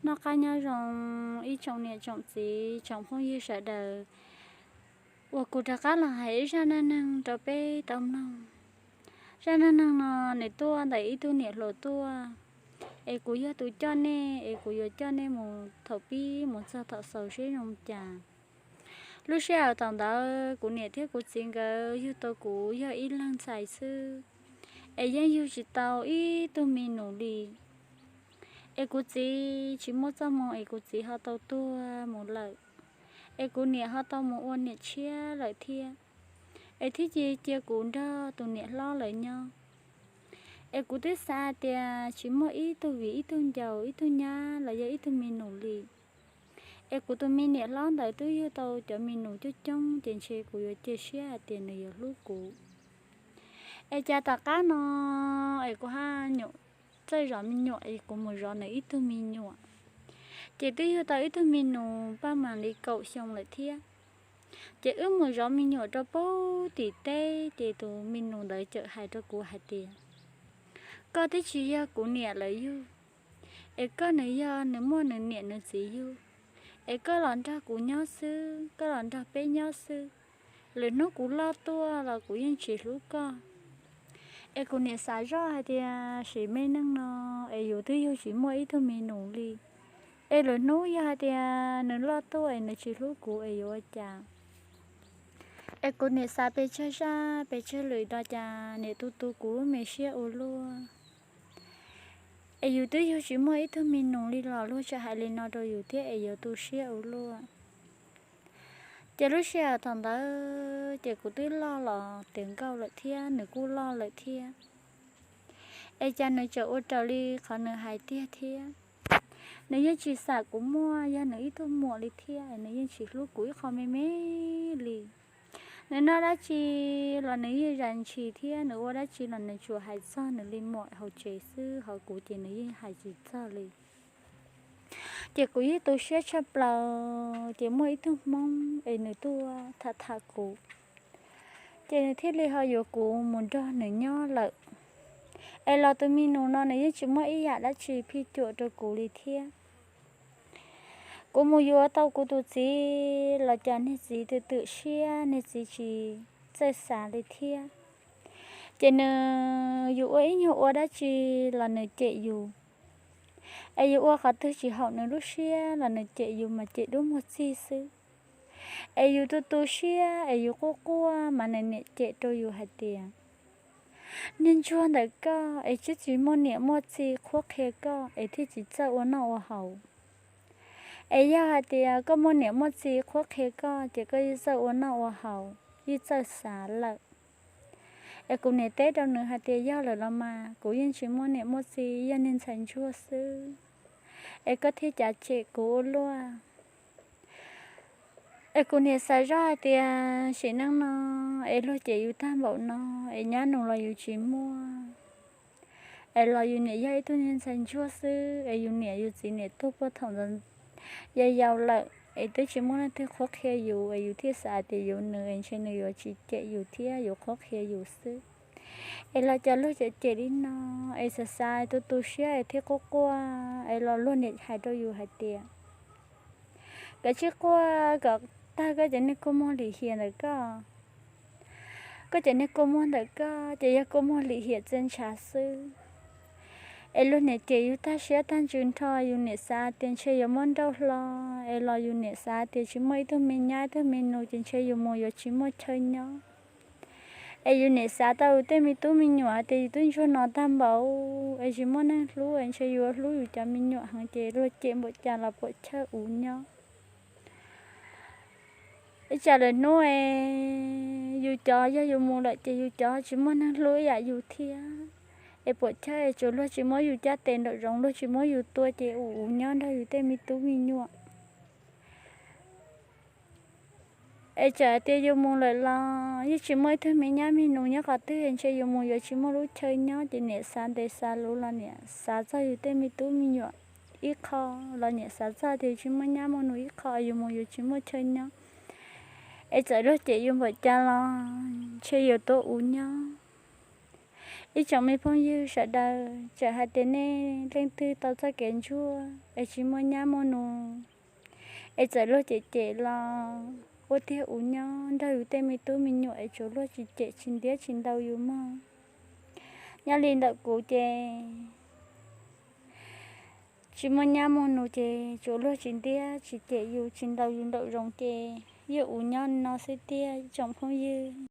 Noj qab nyob zoo ib tsoom niam tsoom txiv tsoom phooj ywg sawv daws uas kuv rov qab los hais ib zaj neej neeg rau peb tau mloog. Zaj neej neeg no nws tuaj ntawm ib tug niam hluas tuaj, es kuv yog tus coj nej, es kuv yuav coj nej mus thaum pib mus txog thaum xaus seb zoo cas. Lub sij hawm thaum ntawd kuv niam thiab kuv txiv nkawd yug tau kuv yog ib leeg ntxhais xwb, es yeej yug tsis tau ib tug me nus li. Es kuv txiv tsis muaj txoj hmoo es kuv txiv ho tau tuag mus lawm, es kuv niam ho tau mus ua niam tshiab lawm thiab, es thiaj cia kuv nrog tus niam hlob lawv nyob. Es kuv twb xav tias tsis muaj ib tug viv ib tug ncaus ib tug nyab los yog ib tug me nus li. Es kuv tus me niam hlob ntawd twb yug tau cov me nus coob coob, ces ntshe kuv yuav cia siab hais tias nws yuav hlub kuv. Es cas tom qab no es kuv haj nyuam txawj zov me nyuam, es kuv mus zov nws ib tug me nyuam, ces twb yug tau ib tug me nus paj mam li kaum xyoo lawm thiab. Ces wb mus zov me nyuam rau pem tim teb, ces tus me nus ntawd txawm hais rau kuv hais tias, koj twb tsis yog kuv niam lawv yug, es koj nws yog nws muaj nws niam nws txiv yug, es koj los nrog kuv nyob xwb, koj los nrog peb nyob xwb, lwm hnub kuv loj tuaj los kuv yeej tsis hlub koj. Es kuv niam xav zoj hais tias sim me neej no es yus twb yug tsis muaj ib tug me nus li, es lwm hnub yog hais tias nws loj tuaj es nws tsis hlub kuv es yuav ua cas? Es kuv niam xav pes tsawg zaj pes tsawg lwm los cas niam tu tu kuv lub me siab ua luaj. Es yus twb yug tsis muaj ib tug me nus li los luag tseem hais li no rau yus thiab es yuav tu siab ua luaj. Ces lub sij hawm thaum ntawd ces kuv twb loj los tiav nkauj lawm thiab nws kuj loj lawm thiab. Es cas nws tseem ua raws li qhov nws hais tiag thiab. Nws yeej tsis xam kuv muaj yog nws ib tug muam li thiab, nws yeej tsis hlub kuv ib qho me me li. Nws noj dab tsi los nws yeej zam ntshis thiab, nws ua dab tsi los nws tsuas hais txog nws li muam hauv tsev xwb, ho kuv ces nws yeej hais tsis txog li. Ces kuv yeej tu siab tshaj plaws, ces muaj ib tug Hmoob es nws tuaj tham tham kuv, ces nws thiaj li ho yuav kuv mus nrog nws nyob lawm. Es los tus me nus no nws yeej tsis muaj ib yam dab tsi phij cuam rau kuv li thiab. Kuv mus yuav tau kuv tus txiv los cas niag txiv twm twm siab, niag txiv tsis txawj xav li thiab. Ces nws yus ua ib nyuag ua dab tsi los nws cem yus, es yus ua qhov twg tsis haum nws lub siab los nws cem yus mas cem dub muag txig xwb. Es yus tu tu siab es yus quaj quaj mas nws niam cem rau yus hais tias, niag ntsuag ntawm koj es twb tsis muaj niam muaj txiv qhuab qhia koj es thiaj tsis txawj ua noj ua haus. Es yog hais tias koj muaj niam muaj txiv qhuab qhia koj ces koj yeej txawj ua noj ua haus, yeej txawj xav lawm. Es kuv niam teb rau nws hais tias yog lawm los mas kuv yeej tsis muaj niam muaj txiv, yog niag ntxhais ntsuag xwb, es koj thiaj cav cem kuv ua luaj. Es kuv niam xav zoj hais tias sim neej no es luag cem yus tag npaum no, es nyab nus los yus tsis muaj, es los yus niam yog ib tug niag ntxhais ntsuag xwb, es yus niam yus txiv niam tuag puag thaum ntawd yau yau lawm, es twb tsis muaj leej twg qhuab qhia yus, es yus thiaj xav hais tias yus nws es ntshe nws yuav tsis cem yus thiab yuav qhuab qhia yus xwb. Es los cas luag cem cem li no, es xav xav tu tu siab es thiaj quaj quaj, es los luag niam hais rau yus hais tias, koj tsis quaj kom tag koj cov niag kua muag lim hiam ntawm koj. Koj cov niag kua muag ntawm koj ces yog kua muag lim hiam txias ntshav xwb. Es luag niam cem yus tag siab tag ntsws nrho, yus niam xav tias ntshe yuav muab nrauj hlo, es los yus niam xav tias tsis muaj ib tug me nyab ib tug me nus ces ntshe yus mus yuav tsis muaj chaw nyob. Es yus niam xav tau yus tej me tub me nyuam hais tias yus twb ntsuag no tag npaum es tsis muaj neeg hlub, es ntshe yus hlub yus cov me nyuam heev, ces luag cem npaum cas los puam chawj uv nyob. Ib tsam lwm hnub es yus cov yog yus mus lawm ces yus cov tsis muaj neeg hlub ib yam yus thiab. Es puam chawj es tsuas luag tsis muab yus cab tes nraum zoov, luag tsis muab yus tua ces uv uv nyob nrog yus tej me tub me nyuam. Es txawm tias yus mus lawm los yeej tsis muaj ib tug me nyab me nus nyob qhov twg, ntshe yus mus yuav tsis muaj lub chaw nyob, ces niam xav ntev xav luv los niam xav txog yus tej me tub me nyuam ib qho, los niam xav txog tias tsis muaj nyab muaj nus ib qho, yus mus yuav tsis muaj chaw nyob. Es txawm luag cem yus npaum cas los ntshe yuav tuav uv nyob. Ib tsoom me phooj ywg sawv daws, txawm hais tias nej leej twg tau txoj kev ntsuag es tsis muaj nyab muaj nus, es txawm luag cem cem los ua tiag, yus nyob nrog yus tej me tub me nyuam es tsuav luag tsis cem tsis ntiab tsis ntaus yus mog. Nyob li ntawm kuv ces tsis muaj nyab muaj nus ces tsuav luag tsis ntiab tsis cem yus tsis ntaus yus nraum zoov ces yeej ua nyob no xwb tiag ib tsoom phooj ywg.